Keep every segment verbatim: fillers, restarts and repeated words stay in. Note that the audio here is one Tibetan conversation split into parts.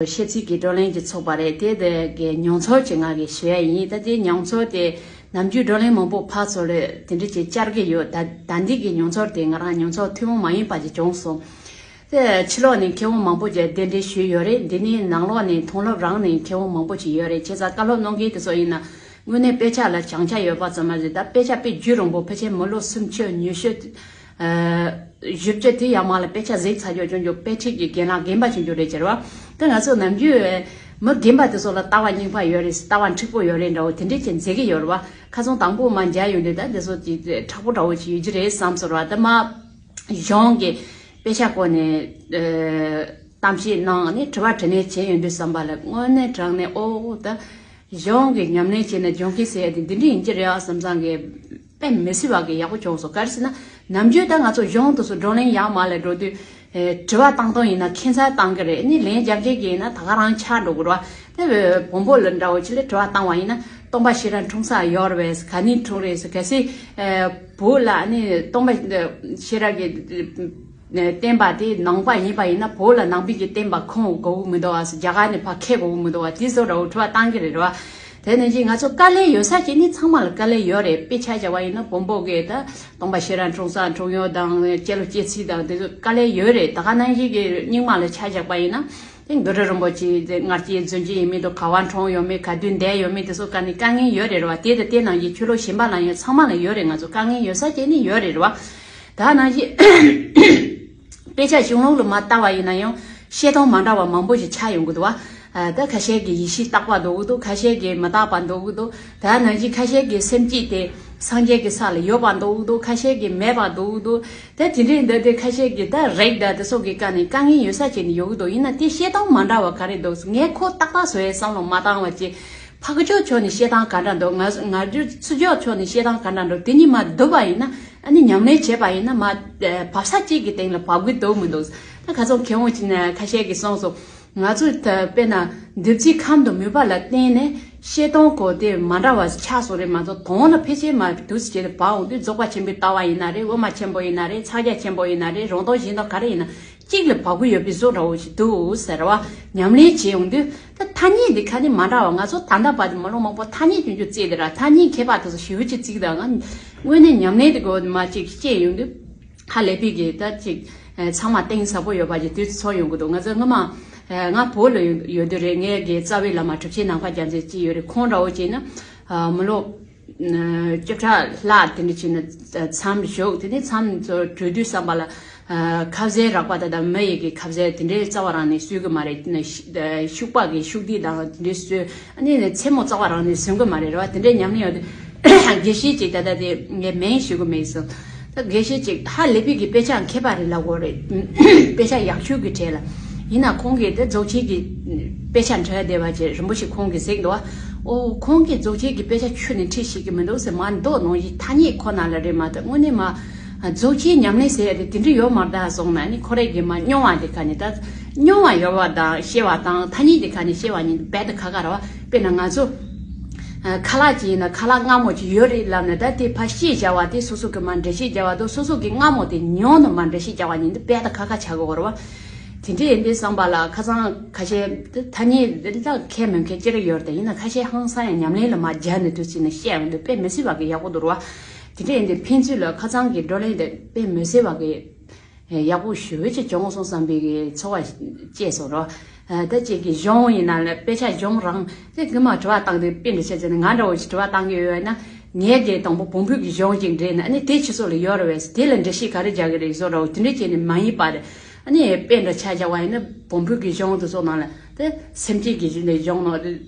ཤེས་ཚིག་གི་བགྲོ་གླེང་ཅིག་ཚོགས་པ་རེད། དེ་དེ་གའི་མྱོང་ཚོར་ཅིག་ང་གིས་ཞུ་ཡ་ཡིན། ད་དེ་མྱོང་ཚོར་དེ་ནམ་རྒྱུན་བགྲོ་གླེང་མང་པོ་ཕར་ཚུར་ལ་དེ་འདྲ་ཅིག་བཅར་གྱི་ཡོད། ད་ད་འདི་གི་མྱོང་ཚོར་དེ་ང་རང་མྱོང་ཚོར་ཐུན་མོང་མ་ཡིན་པ་ཅིག་བྱུང་སོང་། དེ་ཕྱི་ལོགས་ནས་མཁས་དབང་མང་པོ་ཅིག་གདན་འདྲེན་ཞུས་ཡོད་རེད། འདི་ནས་ནང་ལོགས་ནས་མཐོང་སློབ་རང་ནས་མཁས་དབང་མང་པོ་ཅིག་ཡོད་རེད། བྱས་ཙང་བཀའ་སློབ་གནང་མཁན་དེ་ཚོ་ཡིན་ན་དངོས་གནས་དཔེ་ཆ་ལ་བྱང་ཆ་ཡོད་པ་ཙམ་མ་ཟད། ད་དཔེ་ཆ་དཔེ་རྒྱུན་རིང་པོ་ཕལ་ཆེར་མི་ལོ་སུམ་ཅུ་ཉི་ཤུ་བཞི་བཅུ་དེ་ཡར་མར་ལ་དཔེ་ཆ་གཟིགས་ཚར་ཆོག་ཆོག་ཆོག་དཔེ་ཁྲིད་ཀྱི་རྒན་ལགས་རྒན་པ་ཆུང་ཆུང་རེད་ཟེར་བ། ད་ང་ཚོ་ནམ་རྒྱུན་མི་རྒན་པ་དེ་ཚོ་ལ་ལྟ་བ་རྙིང་པ་ཡོད་རེད། ལྟ་བ་འཁྲུག་པོ་ཡོད་རེད་འདྲ་བོ་དེ་འདྲས་ཀྱི་མཛད་ཀྱི་ཡོད་རེད་བ། ཁ་སང་དང་པོ་མར་མཇལ་ཡོང་དུས་ད་དེ་ཚོ་དེ་དྲག་པོ་འདྲ་བོ་ཅིག་ཡོད་ཀྱི་རེད་བསམ་སོང་ར། ད་མ་གཞུང་གི་དཔེ་ཆ་སྐོར་ནས་གཏམ་བཤད་གནང་ནས་དྲི་བ་དྲིས་ལན་བྱས་ཡོང་དུས་ཙམ་པ་ལ་དངོས་གནས་དྲང་གནས་ཨོ་ད། གཞུང་གི་ཉམས་ལེན་བྱས་ནས་སྦྱོང་མཁན་ཟེར་ཡ་དེ་འདི་འདྲ་ཡིན་གྱི་རེད་ཨ་བསམ་བསམ་གི་དཔེ་མི་སྲིད་པ་གི་ཡག་པོ་བྱུང་སོང་། ག་རེ་ཟེར་ན་ནམ་རྒྱུན་ད་ང་ཚོ་གཞུང་དུ་སུ་བགྲོ་གླེང་ཡར་མར་ལ་འགྲོ་དུས་ཨེ་དྲི་བ་བཏང་སྟངས་ཡིན་ན་ཁྱད་མཚར་བཏང་གི་རེད། ནི་ལན་རྒྱག་མཁན་གྱི་ཡིན་ན་ད་ག་རང་ཆགས་འགྲོ་གི་རེད་བ། དེ་བོན་པོ་ལ་འདྲ་བོ་ཅིག་ལ་དྲི་བ་བཏང་བ་ཡིན་ན་སྟོན་པ་ཤེས་རབ་འཁྲུངས་ས་ཡོད་རེད་པས། ག་ནས་འཁྲུངས་རེད་ཟེར། གལ་སྲིད་ཨེ་བོད་ལ་ནི་སྟོན་པ་ཤེས་རབ་ཀྱི་བསྟན་པ་དེ་ནང་པ་ཡིན་པ་ཡིན་ན་བོད་ལ་ནང་པའི་གི་བསྟན་པ་ཁུངས་དགོས་ཀྱི་མི་འདུག་བ་ཟེར། རྒྱ་གར་ནས་ཕར་འཁྱེར་དགོས་ཀྱི་མི་འདུག་བ། དེ་ཚོ་འདྲ་བོ་དྲི་བ་བཏང་གི་རེད་རེད་བ། དེ་ནང་བཞིན་ང་ཚོ་དཀའ་ལས་ཡོད་ས་ཅིག་ནི་ཚང་མ་ལ་དཀའ་ལས་ཡོད་རེད། དཔེ་ཆ་བཞག་པ་ཡིན་ན་བོན་པོ་གི་ད་སྟོན་པ་ཤེས་རབ་འཁྲུངས་ས་འཁྲུངས་ཡུལ་དང་སྐྱེས་ལོ་སྐྱེས་ཚེས་དང་དེ་ཚོ་དཀའ་ལས་ཡོད་རེད། ད་ག་ནང་བཞིན་གི་རྙིང་མ་ལ་ཆ་བཞག་པ་ཡིན་ན་དེ་མགོན་པོ་རིན་པོ་ཆེ་དེ་སྔར་སྐྱེས་རྫུན་གྱི་ཡིན་མིན་དང་ག་བ་འཁྲུངས་ཡོད་མེད་ག་དུས་འདས་ཡོད་མེད་དེ་ཚོ་དཀའ་ནི་དཀའ་ངལ་ཡོད་རེད་རེད་བ། དེ་དང་དེ་ནང་བཞིན་ཆོས་ལུགས་གཞན་པ་ལ་ཡང་ཚང་མ་ལ་ཡོད་རེད། ང་ཚོ་དཀའ་ངལ་ཡོད་ས་ཅིག་ནི་ཡོད་རེད་རེད་བ། ད་ནང་བཞིན་དཔེ་ཆ་གཞུང་ལུགས་ལ་མ་ལྟ་བ་ཡིན་ན་ཡང་བཤད་སྟངས་མ་འདྲ་བ་མང་པོ་ཞིག་ཆགས་ཡོང་གི་འདུག་བ། ཨ་ད་ཁ་ཤས་ཀྱིས་ཡེ་ཤེས་རྟག་པ་འདུག་གི་འདུག་ཁ་ཤས་ཀྱིས་མི་རྟག་པ་འདུག་གི་འདུག་ད་ནང་བཞིན་ཁ་ཤས་ཀྱིས་སེམས་བསྐྱེད་དེ་སངས་རྒྱས་ཀྱི་ས་ལ་ཡོད་པ་འདུག་གི་འདུག་ཁ་ཤས་ཀྱིས་མེད་པ་འདུག་གི་འདུག་ད་དེ་འདྲའི་འདི་དེ་ཁ་ཤས་ཀྱིས་ད་རེག་ད་དེ་སོགས་ཀྱི་དཀའ་ནས་དཀའ་ངལ་ཡོད་ས་བྱས་ནས་ཡོང་གི་འདུག་ཡིན་ན་དེ་བཤད་སྟངས་མ་འདྲ་བ་ག་རེ་འདུག་ངས་ཁོ་ཏག་ཏག་བཟོ་ཡའི་བསམ་བློ་མ་བཏང་བ་ཅིག་ཕ་གི་ཕྱོགས་ཕྱོགས་ནས་བཤད་སྟངས་ག་འདྲ་འདུག་ང་ང་ཚོའི་ཚུར་ཕྱོགས་ཕྱོགས་ནས་བཤད་སྟངས་ག་འདྲ་འདུག་དེ་གཉིས་མ་བསྡུར་བ་ཡིན་ན། ཨ་ནི་ཉམས་ལེན་བྱས་པ་ཡིན་ན་མ་བབས་ས་གཅིག་གི་སྟེང་ལ་བབས་ཀྱི་འདུག་མི་འདུག་ད་ཁ་སང་མཁས་དབང་ཅིག་ནས་ཁ་ཤས་ཀྱིས་གསུངས་སོང་། ང་ཚོས་ད་དཔེར་ན་འདུ་འཛི་ཁམས་དང་མོས་པ་ལ་བརྟེན་ནས་བཤད་སྟངས་སྐོར་དེ་མ་འདྲ་བ་ཆགས་སོང་རེད། མ་གཏོགས་དོན་ལ་ཕལ་ཆེར་མ་འདུག་ཟེར་བྱས་ཏེ་བབས་འོང་དུས་རྫོགས་པ་ཆེན་པོའི་ལྟ་བ་ཡིན་ན་རེད། དབུ་མ་ཆེན་པོ་ཡིན་ན་རེད། ཕྱག་རྒྱ་ཆེན་པོ་ཡིན་ན་རེད། རང་དོན་གཞན་དོན་ག་རེ་ཡིན་ན། གཅིག་ལ་བབས་ཀྱི་ཡོད་པའི་བཟོ་འདྲ་བོ་ཞིག་འདུག་ཟེར་བ། ཉམས་ལེན་བྱེད་ཡོང་དུས་ད་ཐ་སྙད་འདི་ཁ་ནས་མ་འདྲ་བ། ང་ཚོ་ད་ལྟ་བར་དུ་མི་ལོ་མང་པོ་ཐ་སྙད་ཀྱི་རྒྱུ་རྩིས་དེ་ར་ཐ་སྙད་མཁས་པ་དེ་ཚོ་ཞེ་པོ་ཅིག་བརྩིས་དང་། ང་དངོས་གནས་ཉམས་ལེན་དེ་གོ་མ་ཅིག་བཤད་ཡོང་དུས་ཧ་ལས་པའི་གི་ད་ཅིག་ཚང་མ་གཏིང་ཟབ་པོ་ཡོད་པ་ཅིག་དུས་ཚོད་ཡོང་གི་འདུག་ང་ཚོ་སྔོན་མ་ང་བོད་ལ་ཡོད་ཡོད་དུས་རེད། ངའི་གི་རྩ་བའི་བླ་མ་གྲུབ་ཆེན་ནམ་མཁའ་རྒྱལ་མཚན་ཅིག་ཡོད་རེད། ཁོང་འདྲ་བོ་བྱས་ན་མི་ལོ་བཅུ་ཕྲག་ལྷག་དེ་འདྲ་བྱས་ནས་མཚམས་བཞུགས། དེ་ནས་མཚམས་ཚོ་གྲོལ་དུས་བསམ་པ་ལ་ཁ་ཟས་རགས་པ་དང་མི་ཡི་གི་ཁ་ཟས་དེ་འདྲའི་རྩ་བ་རང་ནས་གསོལ་གི་མ་རེད། ཤུག་པ་གི་ཤུག་ཏི་དང་དེ་འདྲའི་གསོལ། ཨ་ནི་མཚན་མོ་རྩ་བ་རང་ནས་ཟིན་གི་མ་རེད་རེད་བ། དེ་འདྲའི་ཉམས་ལེན་ཡོད་དེ་དགེ་བཤེས་ཅིག་ད་ལྟ་དེ་ངས་མིང་ཞུ་གི་མེད་སོང་། ད་དགེ་བཤེས་ཅིག་ཧ་ལས་པའི་གི་དཔེ་ཆ་མཁས་པ་རེད་ལབ་དགོས་རེད། དཔེ་ཆ་ཡག་ཤོས་ཀྱི་གྲས་ལ། ཡིན་ན་ཁོང་གིས་དེ་རྫོགས་ཆེན་གྱི་དཔེ་ཆ་འབྲི་བསྡད་པ་ཅིག་རིན་པོ་ཆེ་ཁོང་གིས་གཟིགས་འདུག་བ། ཨོ་ཁོང་གིས་རྫོགས་ཆེན་གྱི་དཔེ་ཆ་ཁྱོན་ནས་ཁྲིད་ཤེས་ཀྱི་མི་འདུག་ཟེར། མ་མདོ་ནང་བཞིན་ཐ་སྙད་ཁོ་ན་ལ་རེད་མ་གཏོགས་དངོས་གནས་མ་རྫོགས་ཆེན་ཉམས་ལེན་ཟེར་ཡ་དེ་དེ་འདྲ་ཡོད་མ་རེད་ད་སོང་ན་ནི་ཁོ་རེ་གི་མ་མྱོང་བ་དེ་ག་ནས་ད་མྱོང་བ་ཡོད་པ་དང་ཤེས་པ་དང་ཐ་སྙད་དེ་ག་ནས་ཤེས་པ་གཉིས་རྦད་དེ་ཁ་ཁ་རེད་བ། དཔེར་ན་ང་ཚོ་ཨ་ཁ་ལག་ཅིག་ཡིན་ན་ཁ་ལག་མངར་མོ་ཅིག་ཡོད་རེད་ལབ་ནས་ད་དེ་ཕར་བཤད་བྱ་བ་དེ་སོ་སོ་གི་མ་འགྲེལ་བཤད་བྱ་བ་དང་སོ་སོ་གི་མངར་མོ་དེ་མྱོང་ནས་མ་འགྲེལ་བཤད་བྱ་བ་གཉིས་འདི་རྦད་དེ་ཁ་ཁ་ཆགས་ཀྱི་ཡོད་རེད་བ། དེ་འདྲ་ཡིན་དུས་བསམ་པ་ལ་ཁ་སང་ཁ་ཤས་འདི་ཐ་སྙད་འདི་ད་མཁས་མི་མཁས་ཅི་རིགས་ཡོད་རེད། ད་ཡིན་ན་ཁ་ཤས་ཧང་སང་ཡང་ཉམས་ལེན་ལ་མ་སྦྱར་ནས་དུས་ཚོད་ནས་བཤད་ཡོང་དུས་དཔེ་མི་སྲིད་པ་གི་ཡག་པོ་འདུག་རེད་བ། དེ་འདྲ་ཡིན་དུས་ཕན་ཚུན་ལ་ཁ་སང་གི་བགྲོ་གླེང་དེ་དཔེ་མི་སྲིད་པ་གི་ཡག་པོ་ཞེ་པོ་ཅིག་བྱུང་སོང་བསམ་པའི་གི་ཚོར་བ་སྐྱེས་སོང་རོ། ད་ཅིག་གི་གཞུང་ཡིན་ན་ལ་དཔེ་ཆ་གཞུང་རང་དེ་གི་མ་དྲི་བ་བཏང་དུས་དཔེ་འདྲ་བྱས་ཙང་ང་འདྲ་བོ་ཞིག་དྲི་བ་བཏང་གི་ཡོད་ན་ངས་དེ་དང་པོ་བོན་པོའི་གི་གཞུང་ཅིག་འདྲེས་ན་ཨ་ནི་དེ་ཕྱི་སོགས་ལ་ཡོད་རེད་བས་དེ་ལ་འགྲེལ་བཤད་ག་རེ་རྒྱག་གི་རེད་བཟོ་འདྲ་བོ་དེ་འདྲ་བྱས་ནས་མ་ཡིན་པ་རེད། ཨ་ནི་དཔེ་འདྲ་ཆ་བཞག་པ་ཡིན་ན་བོན་པོའི་གི་གཞུང་དེ་ཚོ་ནང་ལ་དེ་སེམས་བསྐྱེད་ཀྱི་གཞུང་ནས་གཞུང་ནང་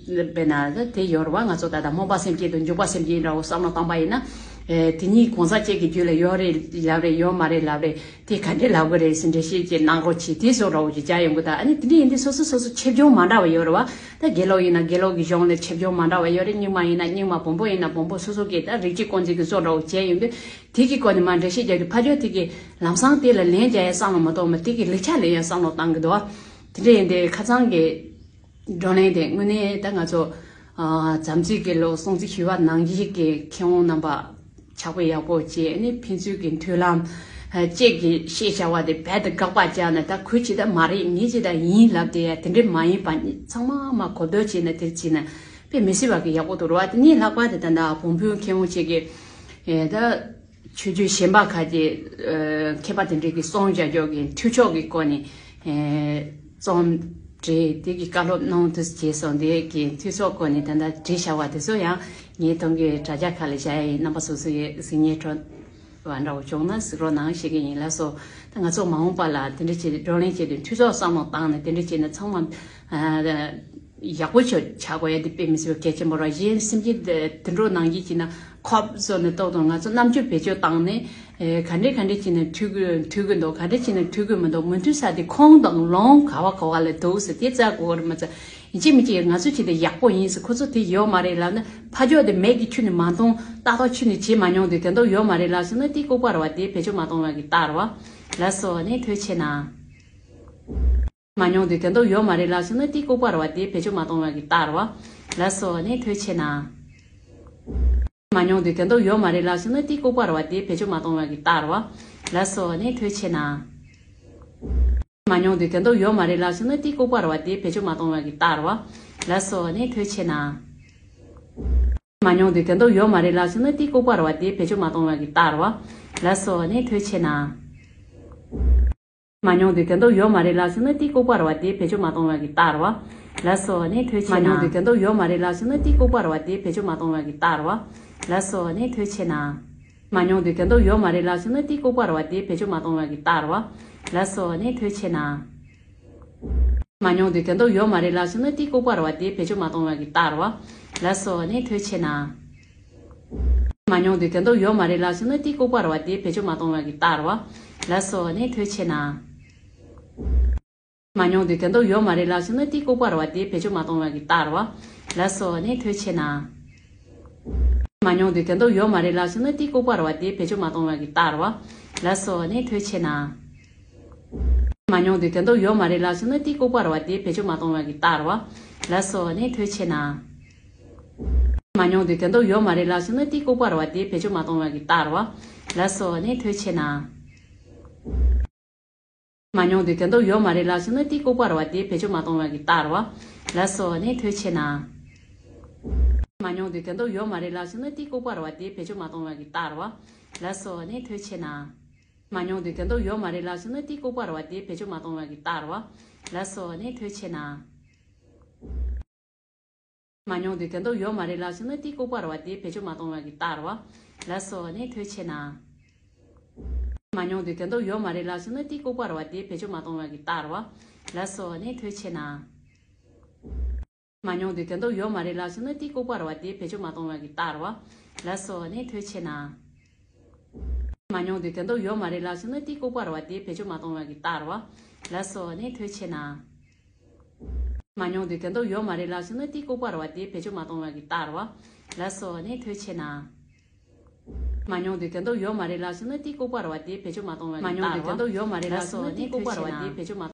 དཔེར་ན་དེ་ཡོད་རེད་བ། ང་ཚོ་ད་ལྟ་སྨོན་པ་སེམས་བསྐྱེད་དང་འཇུག་པ་སེམས་བསྐྱེད་འདྲ་བོ་བསམ་བློ་བཏང་པ་ཡིན་ན་དེ་གཉིས་གང་ཟག་གཅིག་གི་རྒྱུད་ལ་ཡོད་རེད་ལབ་རེད་ཡོད་མ་རེད་ལབ་རེད། དེ་ག་འདྲས་ལབ་དགོས་རེད་ཟེར་འགྲེལ་བཤད་ཅིག་གནང་རོགས་གྱིས། དེ་བཟོ་འདྲ་བོ་ཅིག་བྱ་ཡོང་གི་ད་ཨ་ནི་དེ་འདྲས་ཡིན་དུས་སོ་སོ་སོ་སོ་ཁྱབ་ཆུང་མ་འདྲ་བ་ཡོད་རེད་བ། ད་དགེ་ལུགས་ཡིན་ན་དགེ་ལུགས་ཀྱི་གཞུང་ལ་ཁྱབ་ཆུང་མ་འདྲ་བ་ཡོད་རེད། རྙིང་མ་ཡིན་ན་རྙིང་མ་བོན་པོ་ཡིན་ན་བོན་པོ་སོ་སོ་གིས་ད་རིགས་གཅིག་ཀུན་གཅིག་གི་བཟོ་འདྲ་བོ་བྱས་ཡོང་དུས་དེ་གི་སྐོར་ནས་མར་འགྲེལ་བཤད་རྒྱག་དུས་ཕར་ཕྱོགས་དེ་གི་ལམ་སང་དེ་ལ་ལན་རྒྱག་ཡ་བསམ་བློ་མ་གཏོགས་མ་དེ་གི་ལེགས་ཆ་ལེན་ཡ་བསམ་བློ་བཏང་གི་འདུག་བ། དེ་འདྲས་ཡིན་དུས་ཁ་སང་གི་བགྲོ་གླེང་དེ་དངོས་གནས་ད་ང་ཚོ་ཨ་བྱམས་བརྩེ་དགེ་ལུགས་སྲུང་བརྩི་ཞུ་བ་ནང་བཞིན་གྱི་མཁས་དབང་རྣམ་པ་ཕྱག་དཔེ་ཡག་པོ་བྱས་ནས་ཕན་ཚུན་གྱི་མཐུན་ལམ་ ཅིག་གིས་ཤེས་བྱ་བ་དེ་རྦད་དེ་དགག་པ་རྒྱག་ན། ད་ཁོས་ཇི་ལྟར་མ་རེད། ངས་ཇི་ལྟར་ཡིན་ལབ་དེ་ཡ་དེ་འདྲ་མ་ཡིན་པ་ཚང་མ་མ་གོ་བསྡུར་བྱས་ན། དེར་བྱས་ན་དཔེ་མི་སྲིད་པ་གི་ཡག་པོ་འདུག་ར་བ། དེ་ནས་ལྷག་པར་དུ་ད་ལྟ་བོད་མཁས་དབང་ཅིག་གིས་ད་ཆོས་བརྒྱུད་གཞན་པ་ཁག་གི་མཁས་པ་དེ་འདྲས་ཀྱི་གསུང་བྱ་རྒྱུ་གི་འཐུས་ཚོགས་ཀྱི་སྐོར་ནས་གསུང་བྲིས་དེ་གི་བཀའ་སློབ་གནང་དུས་བྱས་སོང་། དེ་གི་འཐུས་ཚོགས་སྐོར་ནས་ད་ལྟ་བྲིས་བཞག་པ་དེ་ཚོ་ཡང་ངའི་ཐོག་གི་དྲ་རྒྱ་ཁག་ལ་བཞག་ཡ་ཡིན། རྣམ་པ་སོ་སོ་ཡི་གཟིགས་ཉན་འདྲ་བོ་བྱུང་ན་གཟིགས་རོགས་གནང་ཞུ་གི་ཡིན། ལགས་སོ། ད་ང་ཚོ་མ་འོངས་པ་ལ་དེ་འདྲ་བྱས་བགྲོ་གླེང་བྱས་ཏེ་འཐུས་ཚོགས་བསམ་བློ་བཏང་ནས་དེ་འདྲ་བྱས་ནས་ཚང་མ་ཡག་པོ་ཆགས་དགོས་ཡ་དེ་དཔེ་མི་སྲིད་པའི་གལ་ཆེན་པོ་རེད། གཞན་སེམས་ཅན་དེ་འདྲ་ནང་བཞིན་བྱས་ན་ཁོབ་བཟོ་ནས་ཏོག་ཏོག་ང་ཚོ་རྣམ་དཔྱོད་བེད་སྤྱོད་བཏང་ནས་ག་འདྲས་ག་འདྲས་བྱས་ན་འཐུས་དགོས་འཐུས་དགོས་འདུག་ག་འདྲས་བྱས་ན་འཐུས་དགོས་མི་འདུག་མུ་མཐུད་ས་དེ་ཁོང་དང་ལོང་ག་བ་ག་བ་ལ་འདུག་ཟེར་དེ་བཙལ་དགོས་རེད། མ་ཚད་ཡིན་གཅིག་མིན་གཅིག་ང་ཚོ་ཅིག་དེ་ཡག་པོ་ཡིན་ཟེར། ཁོ་ཚོ་དེ་ཡོད་མ་རེད་ལབ་ན་ཕ་ཕྱོགས་དེ་མེད་ཀྱི་ཁྱོན་ནས་མ་མཐོང་། ཏག་ཏག་ཁྱོན་ནས་བྱེད་མ་མྱོང་དེ་དེ་འདྲ་ཡོད་མ་རེད་ལབ་སོང་ན་དེ་ལྐུགས་པ་རེད་བ། དེ་བེད་སྤྱོད་མ་གཏོང་བ་གི་རྟགས་རེད་བ། ལགས་སོ། ཨ་ནི་ཐུགས་རྗེ་ཆེ་གནང་། མ་མྱོང་དེ་དེ་འདྲ་ཡོད་མ་རེད་ལབ་སོང་ན་དེ་ལྐུགས་པ་རེད་བ། དེ་བེད་སྤྱོད་མ་གཏོང་བ་གི་རྟགས་རེད་བ། ལགས་སོ། ཨ་ནི་ཐུགས་རྗེ་ཆེ་གནང་། མ་མྱོང་དེ་དེ་འདྲ་ཡོད་མ་རེད་ལབ་སོང་ན་དེ་ལྐུགས་པ་རེད་བ། དེ་བེད་སྤྱོད་མ་གཏོང་བ་གི་རྟགས་རེད་བ། ལགས་སོ། ཨ་ནི་ཐུགས་རྗེ་ཆེ་གནང་། མ་མྱོང་དེ་དེ་འདྲ་ཡོད་མ་རེད་ལབ་སོང་ན་དེ་ལྐུགས་པ་རེད་བ། དེ་བེད་སྤྱོད་མ་གཏོང་བ་གི་རྟགས་རེད་བ། ལགས་སོ། ཨ་ནི་ཐུགས་རྗེ་ཆེ་གནང་། མ་མྱོང་དེ་དེ་འདྲ་ཡོད་མ་རེད་ལབ་སོང་ན་དེ་ལྐུགས་པ་རེད་བ། དེ་བེད་སྤྱོད་མ་གཏོང་བ་གི་རྟགས་རེད་བ། ལགས་སོ། ཨ་ནི་ཐུགས་རྗེ་ཆེ་གནང་། མ་མྱོང་དེ་དེ་འདྲ་ཡོད་མ་རེད་ལབ་སོང་ན་དེ་ལྐུགས་པ་རེད་བ། དེ་བེད་སྤྱོད་མ་གཏོང་བ་གི་རྟགས་རེད་བ། ལགས་སོ། ཨ་ནི་ཐུགས་རྗེ་ཆེ་གནང་། མ་མྱོང་དེ་དེ་འདྲ་ཡོད་མ་རེད་ལབ་སོང་ན་དེ་ལྐུགས་པ་རེད་བ། དེ་བེད་སྤྱོད་མ་གཏོང་བ་གི་རྟགས་རེད་བ། ལགས་སོ། ཨ་ནི་ཐུགས་རྗེ་ཆེ་གནང་། མ་མྱོང་དེ་དེ་འདྲ་ཡོད་མ་རེད་ལབ་སོང་ན་དེ་ལྐུགས་པ་རེད་བ། དེ་བེད་སྤྱོད་མ་གཏོང་བ་གི་རྟགས་རེད་བ། ལགས་སོ། ཨ་ནི་ཐུགས་རྗེ་ཆེ་གནང་། མ་མྱོང་དེ་དེ་འདྲ་ཡོད་མ་རེད་ལབ་སོང་ན་དེ་ལྐུགས་པ་རེད་བ། དེ་བེད་སྤྱོད་མ་གཏོང་བ་གི་རྟགས་རེད་བ། ལགས་སོ། ཨ་ནི་ཐུགས་རྗེ་ཆེ་གནང་། མ་མྱོང་དེ་དེ་འདྲ་ཡོད་མ་རེད་ལབ་སོང་ན་དེ་ལྐུགས་པ་རེད་བ། དེ་བེད་སྤྱོད་མ་གཏོང་བ་གི་རྟགས་རེད་བ། ལགས་སོ། ཨ་ནི་ཐུགས་རྗེ་ཆེ་གནང་། མ་མྱོང་དེ་དེ་འདྲ་ཡོད་མ་རེད་ལབ་སོང་ན་དེ་ལྐུགས་པ་རེད་བ། དེ་བེད་སྤྱོད་མ་གཏོང་བ་གི་རྟགས་རེད་བ། ལགས་སོ། ཨ་ནི་ཐུགས་རྗེ་ཆེ་གནང་། མ་མྱོང་དེ་དེ་འདྲ་ཡོད་མ་རེད་ལབ་སོང་ན་དེ་ལྐུགས་པ་རེད་བ། དེ་བེད་སྤྱོད་མ་གཏོང་བ་གི་རྟགས་རེད་བ། ལགས་སོ། ཨ་ནི་ཐུགས་རྗེ་ཆེ་གནང་། མ་མྱོང་དེ་དེ་འདྲ་ཡོད་མ་རེད་ལབ་སོང་ན་དེ་ལྐུགས་པ་རེད་བ། དེ་བེད་སྤྱོད་མ་གཏོང་བ་གི་རྟགས་རེད་བ། ལགས་སོ། ཨ་ནི་ཐུགས་རྗེ་ཆེ་གནང་། མ་མྱོང་དེ་དེ་འདྲ་ཡོད་མ་རེད་ལབ་སོང་ན་དེ་ལྐུགས་པ་རེད་བ། དེ་བེད་སྤྱོད་མ་གཏོང་བ་གི་རྟགས་རེད་བ། ལགས་སོ། ཨ་ནི་ཐུགས་རྗེ་ཆེ་གནང་། མ་མྱོང་དེ་དེ་འདྲ་ཡོད་མ་རེད་ལབ་སོང་ན་དེ་ལྐུགས་པ་རེད་བ། དེ་བེད་སྤྱོད་མ་གཏོང་བ་གི་རྟགས་རེད་བ། ལགས་སོ། ཨ་ནི་ཐུགས་རྗེ་ཆེ་གནང་། མ་མྱོང་དེ་དེ་འདྲ་ཡོད་མ་རེད་ལབ་སོང་ན་དེ་ལྐུགས་པ་རེད་བ། དེ་བེད་སྤྱོད་མ་གཏོང་བ་གི་རྟགས་རེད་བ། ལགས་སོ། ཨ་ནི་ཐུགས་རྗེ་ཆེ་གནང་། མ་མྱོང་དེ་དེ་འདྲ་ཡོད་མ་རེད་ལབ་སོང་ན་དེ་ལྐུགས་པ་རེད་བ། དེ་བེད་སྤྱོད་མ་གཏོང་བ་གི་རྟགས་རེད་བ། ལགས་སོ། ཨ་ནི་ཐུགས་རྗེ་ཆེ་གནང་། མ་མྱོང་དེ་དེ་འདྲ་ཡོད་མ་རེད་ལབ་སོང་ན་དེ་ལྐུགས་པ་རེད་བ། དེ་བེད་སྤྱོད་མ་གཏོང་བ་གི་རྟགས་རེད་བ། ལགས་སོ། ཨ་ནི་ཐུགས་རྗེ་ཆེ་གནང་། མ་མྱོང་དེ་དེ་འདྲ་ཡོད་མ་རེད་ལབ་སོང་ན་དེ་ལྐུགས་པ་རེད་བ། དེ་བེད་སྤྱོད་མ་གཏོང་བ་གི་རྟགས་རེད་བ། ལགས་སོ། ཨ་ནི་ཐུགས་རྗེ་ཆེ་གནང་། མ་མྱོང་དེ་དེ་འདྲ་ཡོད་མ་རེད་ལབ་སོང་ན་དེ་ལྐུགས་པ་རེད་བ། དེ་བེད་སྤྱོད་མ་གཏོང་བ་གི་རྟགས་རེད་བ། ལགས་སོ། ཨ་ནི་ཐུགས་རྗེ་ཆེ་གནང་། མ་མྱོང་དེ་དེ་འདྲ་ཡོད་མ་རེད་ལབ་སོང་ན་དེ་ལྐུགས་པ་རེད་བ། དེ་བེད་སྤྱོད་མ་གཏོང་བ་གི་རྟགས་རེད་བ། ལགས་སོ། ཨ་ནི་ཐུགས་རྗེ་ཆེ་གནང་། མ་མྱོང་དེ་དེ་འདྲ་ཡོད་མ་རེད་ལབ་སོང་ན་དེ་ལྐུགས་པ་རེད་བ། དེ་བེད་སྤྱོད་མ་གཏོང་བ་གི་རྟགས་རེད་བ། ལགས་སོ། ཨ་ནི་ཐུགས་རྗེ་ཆེ་གནང་། མ་མྱོང་དེ་དེ་འདྲ་ཡོད་མ་རེད་ལབ་སོང་ན་དེ་ལྐུགས་པ་རེད་བ། དེ་བེད་སྤྱོད་མ་གཏོང་བ་གི་རྟགས་རེད་བ། མ་མྱོང་དེ་དེ་འདྲ་ཡོད་མ་རེད་ལབ་སོང་ན་དེ་ལྐུགས་པ་རེད་བ། དེ་བེད་སྤྱོད་མ་